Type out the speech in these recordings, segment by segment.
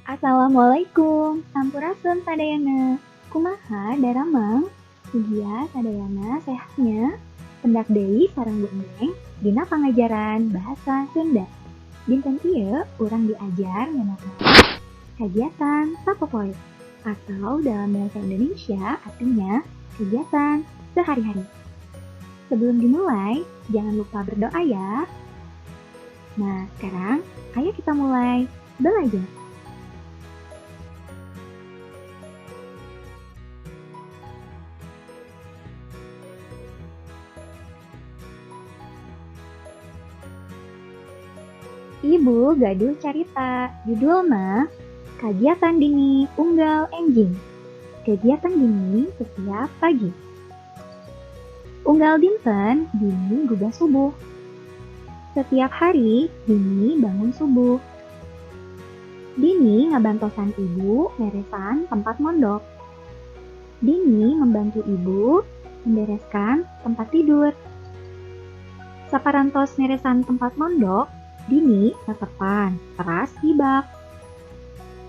Assalamualaikum, sampurasun sadayana. Kumaha daramang? Mugia sadayana sehatnya. Pendak deui sareng Bu Neng dina pangajaran bahasa Sunda. Dinten ieu urang diajar ngeunaan kagiatan sapopoe atau dalam bahasa Indonesia artinya kegiatan sehari-hari. Sebelum dimulai, jangan lupa berdoa ya. Nah, sekarang ayo kita mulai belajar. Ibu gaduh carita, judulna Kagiatan Dini Unggal Enjing. Kegiatan dini setiap pagi. Unggal dinten Dini gugah subuh. Setiap hari Dini bangun subuh. Dini ngabantosan ibu meresan tempat mondok. Dini membantu ibu membereskan tempat tidur. Saparantos meresan tempat mondok, Dini tetepan, teras ibak.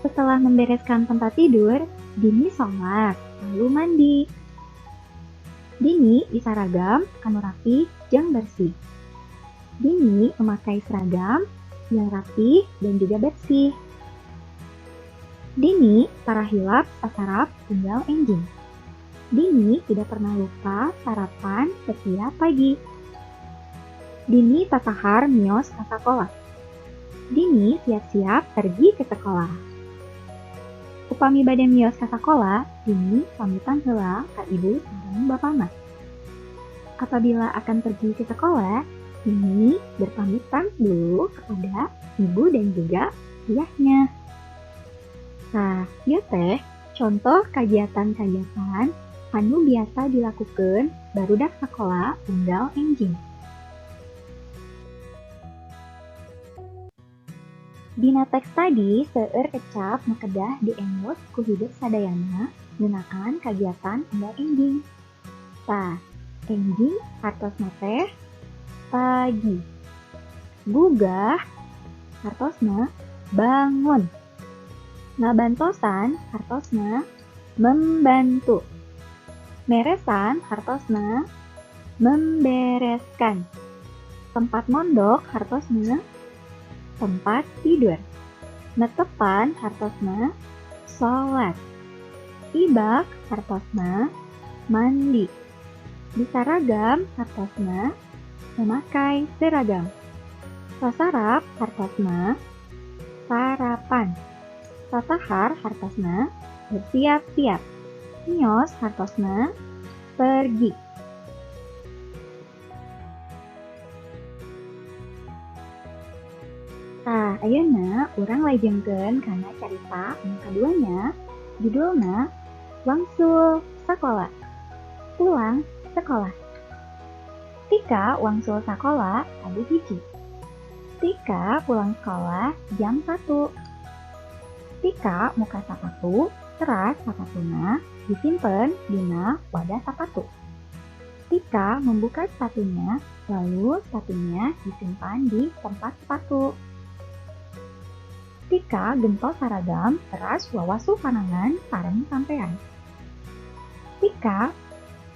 Setelah membereskan tempat tidur, Dini sholat, lalu mandi. Dini disaragam anu rapi jeung bersih. Dini memakai seragam yang rapi dan juga bersih. Dini tara hilap sasarap unggal enjing. Dini tidak pernah lupa sarapan setiap pagi. Dini tatahar mios ka sakola. Dini siap-siap pergi ke sekolah. Upami bade mios ka sakola, Dini pamitan heula ka ibu sareng bapana. Apabila akan pergi ke sekolah, Dini berpamitan dulu kepada ibu dan juga ayahnya. Nah, ieu teh contoh kagiatan-kagiatan anu biasa dilakukeun barudak sakola unggal enjing. Dina teks tadi seueur kecap nu kedah diemut ku hidup sadayana ngeunaan kagiatan unggal enjing. Tah, enjing hartosna teh pagi. Gugah hartosna bangun. Ngabantosan hartosna membantu. Meresan hartosna membereskan. Tempat mondok hartosna tempat tidur. Netepan hartosna sholat. Ibak hartosna mandi. Disaragam hartosna memakai seragam. Sasarap hartosna sarapan. Tatahar hartosna bersiap-siap. Mios hartosna pergi. Tah, ayeuna urang lajengkeun kana carita anu kaduanya, judulna Wangsul Sakola. Pulang sekolah. Tika wangsul sakola tabuh 1. Tika pulang sekolah jam 1. Tika muka sapatu, teras sapatuna disimpen dina wadah sapatu. Tika membuka sepatunya, lalu sepatunya disimpan di tempat sepatu. Tika gentos saragam teras wawasuh panangan sareng sampean. Tika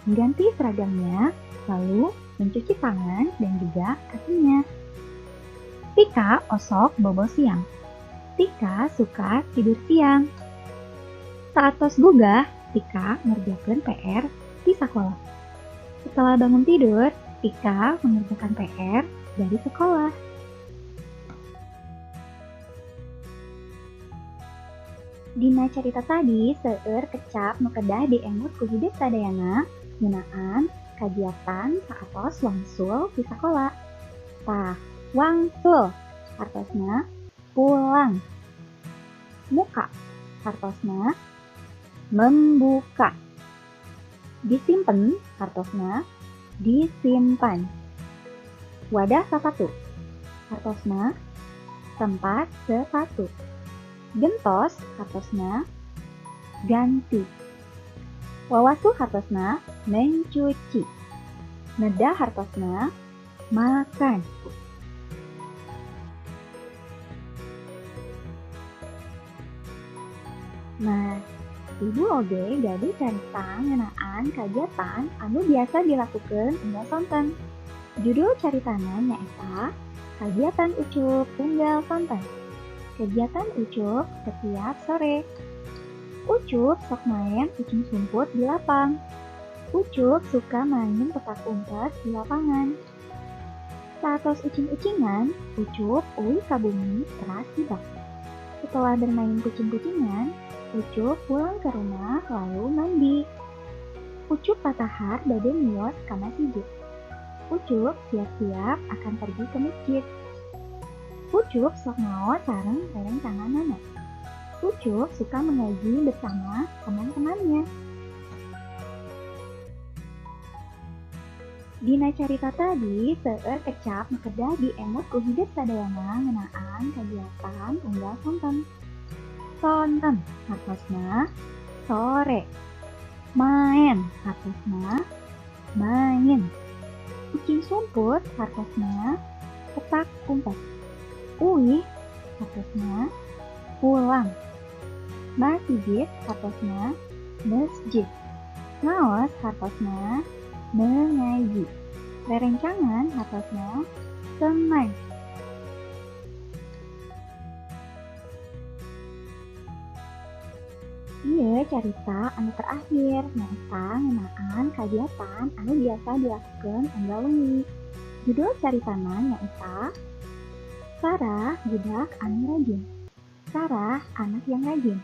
mengganti seragamnya, lalu mencuci tangan dan juga kakinya. Tika osok bobo siang. Tika suka tidur siang. Saat tos gugah, Tika ngerjakeun PR di sekolah. Setelah bangun tidur, Tika mengerjakan PR dari sekolah. Dina carita tadi seueur kecap nu kedah diemut ku hidup sadayana ngeunaan kagiatan saatos wangsul di sakola. Tah, wangsul hartosna pulang. Muka hartosna membuka. Disimpen hartosna disimpan. Wadah sapatu hartosna tempat sepatu. Gentos hartosna ganti. Wawasuh hartosna mencuci. Nedah hartosna makan. Nah, ibu oge gaduh carita ngeunaan kagiatan anu biasa dilakukeun unggal sonten. Judul caritana nyaeta Kagiatan Ucup Unggal Sonten. Kegiatan Ucup setiap sore. Ucup sok maen ucing sumput di lapang. Ucup suka main petak umpet di lapangan. Saatos ucing-ucingan, Ucup uih ka bumi teras ibak. Setelah bermain kucing-kucingan, Ucup pulang ke rumah lalu mandi. Ucup patahar bade mios ka masjid. Ucup siap-siap akan pergi ke masjid. Ucup sok ngaos sareng rerencanganana. Ucup suka mengaji bersama teman-temannya. Dina carita tadi seueur kecap nu kedah diemut ku hidep sadayana ngeunaan kagiatan unggal sonten. Sonten hartosna sore. Maen hartosna main. Ucing sumput hartosna petak umpet. Uih hartosna pulang. Masjid hartosna masjid. Ngaos hartosna mengaji. Rerencangan hartosna teman. Ieu carita anu terakhir nyaeta ngeunaan kagiatan anu biasa dilakukeun unggal wengi. Judul caritana nyaeta Sarah budak anu rajin. Sarah anak yang rajin.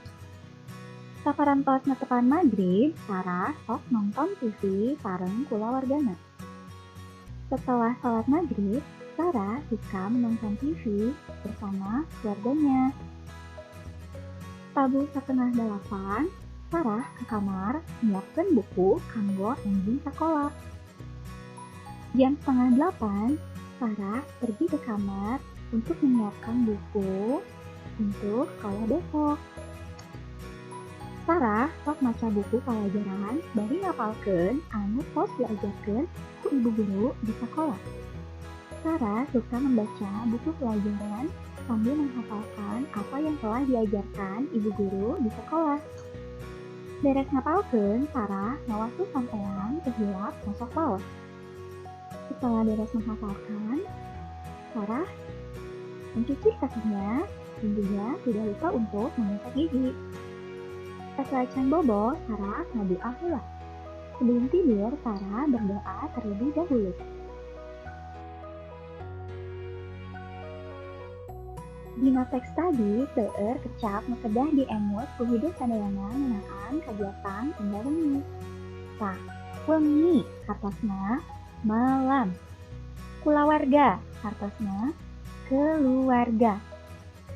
Saparantos netepan magrib, Sarah sok nongton TV sareng kulawargana. Setelah salat magrib, Sarah suka menonton TV bersama keluarganya. Tabuh 7:30, Sarah ke kamar nyiapkeun buku kanggo enjing sakola. Jam 7:30, Sarah pergi ke kamar untuk menyiapkan buku untuk sekolah besok. Sarah sok maca buku pelajaran bari ngapalkeun anu tos diajarkeun ku ibu guru di sekolah. Sarah suka membaca buku pelajaran sambil menghafalkan apa yang telah diajarkan ibu guru di sekolah. Beres ngapalkeun, Sarah ngawasuh sampean teu hilap mosok waos. Setelah beres menghafalkan, Sarah mencuci kakinya dan juga tidak lupa untuk menggosok gigi. Sateuacan bobo, Sarah ngadoa heula. Sebelum tidur, Sarah berdoa terlebih dahulu. Dina teks tadi seueur kecap nu kedah diemut ku hidup sadayana ngeunaan kagiatan unggal wengi. Tah, wengi hartosna malam. Kulawarga hartosna keluarga.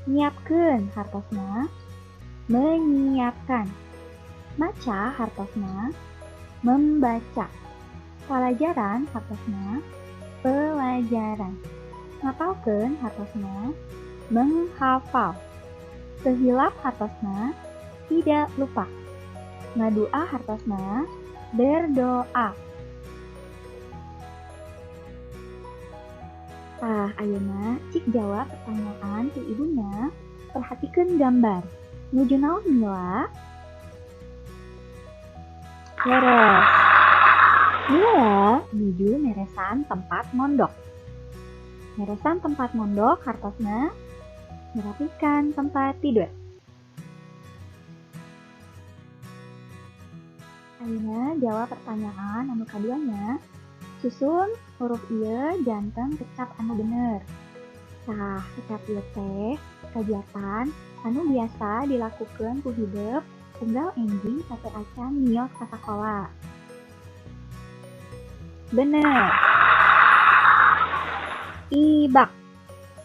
Nyiapkeun hartosna menyiapkan. Maca hartosna membaca. Palajaran hartosna pelajaran. Ngapalkeun hartosna menghafal. Teu hilap hartosna tidak lupa. Ngadua hartosna berdoa. Tah, ayeuna cik jawab pertanyaan ti ibunya. Perhatikeun gambar. Nuju naon Mila? Leres. Mila nuju meresan tempat mondok. Meresan tempat mondok hartosna merapikan tempat tidur. Ayeuna jawab pertanyaan anu kaduanya. Susun huruf ieu janten kecap anu bener. Tah, kecap ieu teh kagiatan anu biasa dilakukeun ku hidep unggal enjing sateuacan mios ka sakola. Bener. Ibak.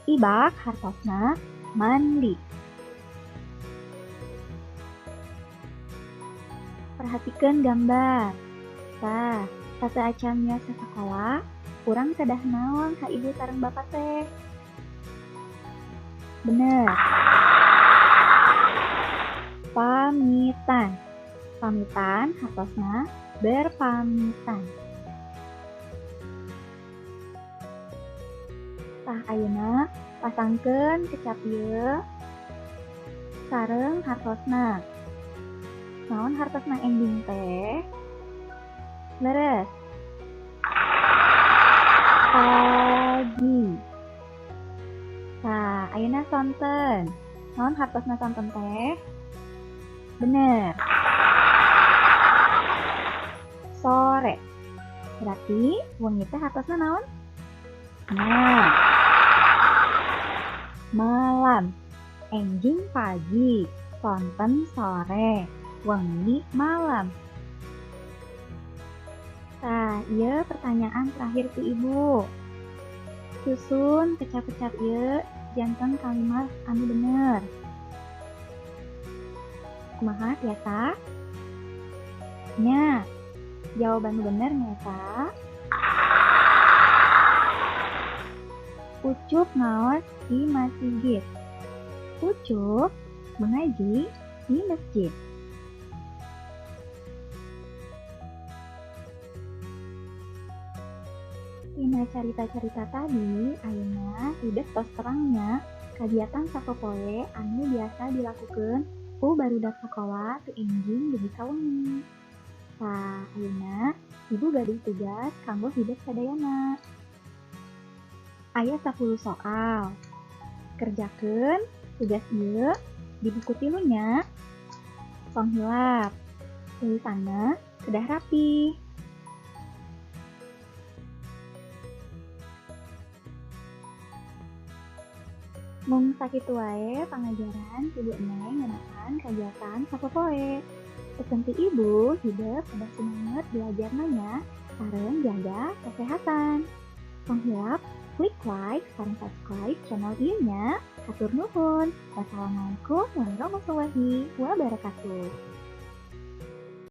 Ibak hartosna mandi. Perhatikeun gambar. Tah, sateuacan mios ka sakola, urang kedah naon ka ibu sareng bapak teh? Bener. Pamitan. Pamitan hartosna berpamitan. Tah, ayeuna pasangkeun kecap ieu sareng hartosna. Naon hartosna enjing teh? Leres. Pagi. Tah, ayeuna sonten. Naon hartosna sonten teh? Bener. Sore. Berarti wengi teh hartosna naon? Nah. Malam. Enjing pagi, sonten sore, wengi malam. Tah, ieu pertanyaan terakhir ti Ibu. Susun kecap-kecap ieu janten kalimat anu bener. Kumaha tiasa? Nya, jawaban nu bener nyaeta Ucup ngaos di masjid. Ucup mengaji di masjid. Tina carita-carita tadi, ayeuna hidep tos terangnya kagiatan sapopoe anu biasa dilakukeun ku barudak sakola ti enjing dugi ka wengi. Tah, ayeuna Ibu gaduh tugas kanggo hidep sadayana. Aya 10 soal. Kerjakeun tugas ieu di buku 3 nya. Tong hilap. Tulisanna kedah rapi. Mung sakitu wae pangajaran ti Bu Neng ngeunaan kagiatan sapopoe. Pesen ti Ibu, hidep kedah semangat belajarna nya sareng jaga kesehatan. Tong hilap klik like sareng subscribe channel ieu nya. Hatur nuhun. Wassalamualaikum warahmatullahi wabarakatuh.